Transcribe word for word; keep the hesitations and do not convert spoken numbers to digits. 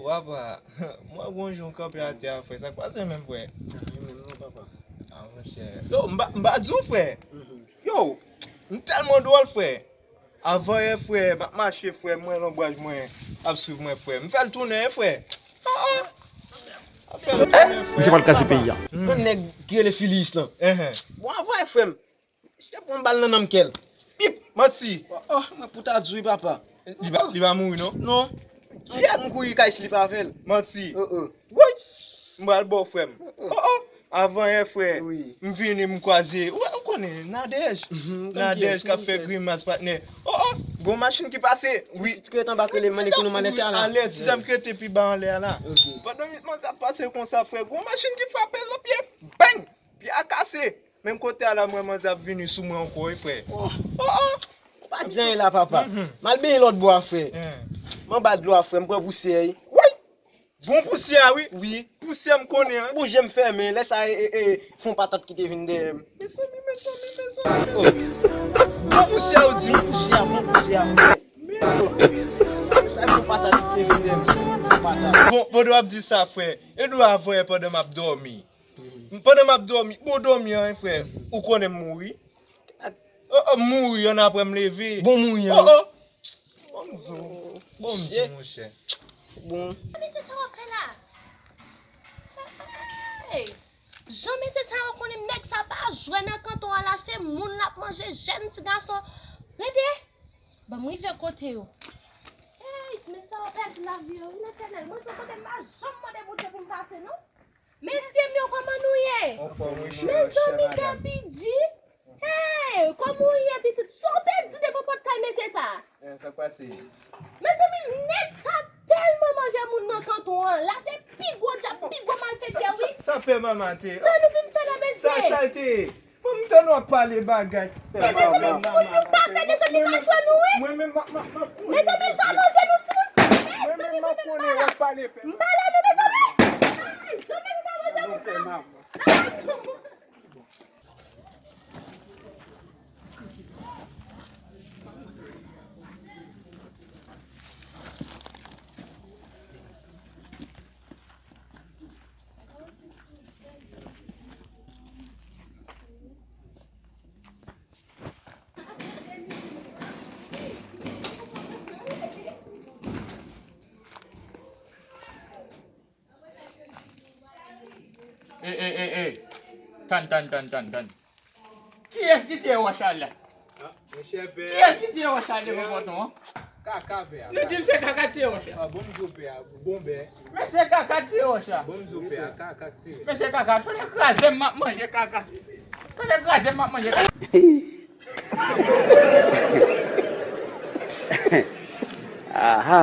Papa, m wè w gon jan w kanpe atè a, frè. Sa k pase menm, frè? Li menm non, papa. Ah, monchè. Yo, m pa, m pa di w, frè. Yo, m tèlman dwòl, frè. Avanyè, frè, m ap mache, frè, m wè lonbraj mwen ap swiv mwen, frè. M fè l tounen, frè. Ah, ah. M ap fè l tounen, frè. Misye pral kraze peyi a. Yon nèg ki rele Filiyis lan. Bon, avanyè, frè m. Misye pran bal nan nanm kè l. Pip! Manti! Oh, oh, mwen pou ta di w wi, papa. Li pa, li pa mouri, non? Non. Kyèt! M kouri kay Slip avè l. Manti! Oh, oh. Woy! M pral ba w, frè m. Oh, oh. Avanyè, frè. Wi. M vini, m kwaze. Ou, ou konnen, Nadèj. Nadèj k ap fè grimas, patnè. Oh, oh. Gon machin ki pase. Wi. Ti, ti krete anba k rele m mande pou nou mande tè a la. Anlè, ti dam krete pi ba anlè a la. Ok. Pandan minit manzè ap pase konsa, frè. Gon machin ki frape l nan pye. Bang! Pye a kase. Menm kote a la, m wè manzè ap vini sou mwen ankò, wi, frè. Oh, oh! Pa di anyen la, papa. M al benyen lòt bò a, frè. M anba dlo a, frè. M pran pousyè, wi. Woy! Bon pousyè, wi. Wi. Pousyè m konnen, an. Bon, je m fèmen. Lè sa, e, e, e, fon patat ki te vin dèyè m. Mezanmi, mezanmi, mezanmi. Bon pousyè, ou di? Bon pousyè, bon pousyè, frè. Lè sa, e fon patat ki te vin dèyè m. Fon patat. Bon, pandan w ap di sa, frè. E dwe avanyè pandan m ap dòmi. Pandan m ap dòmi, bon dòmi an, frè, ou konnen m mouri. Oh, oh, m mouri, annapre m leve. Bon mouri an. Oh, oh. Bon m di w, bon m di w, monchè. Bon. Mesye sa w ap fè la? Hey! Jan mesye sa yo konnen nèg sa pa jwe nan kanton an la, se moun l ap manje, jèn ti gason. Tande! Ban m rive kote yo. Hey, ti mesye sa yo pèdi lavi yo, wi, Letènèl. Mwen se kote m pa janm mande Bondye pou m pase, non. Mesye m yo, kòman nou ye? Mezanmi, K P G. Hey, kòman w ye, pitit? Sa w pèdi devan pòt kay mesye sa? Mezanmi, nèg sa tèlman manje moun nan kanton an. La se pi gwo djab, pi gwo malfektè, wi. Sa, sa, sa pè manman te. Sa nou vin fè la, mesye? Sa, sa l te ye. Bon, m tann w ap pale bagay. Mezanmi, moun yo pa fè de sèt li pa jwe nou, wi. Mezanmi, l ka manje nou tou. Mezanmi, mwen menm m ap konnen w ap pale pè. M pa la non, mezanmi. Ay, jan mezanmi sa manje moun sa. E, e, e, e. Tann, tann, tann, tann, tann. Kiyès ki tiye wòch la? Monchè, pè. Kiyès ki tiye wòch la devan pòton an? Kaka, pè a. Li di m se kaka tiye wòch la. Ah, bon, m di w, pè a. Bon, pè. Men se kaka tiye wòch la. Bon, m di w, pè a. Kaka tiye. Men se kaka. Tonnè kraze m, m ap manje kaka. Tonnè kraze m, m ap manje kaka. Aha.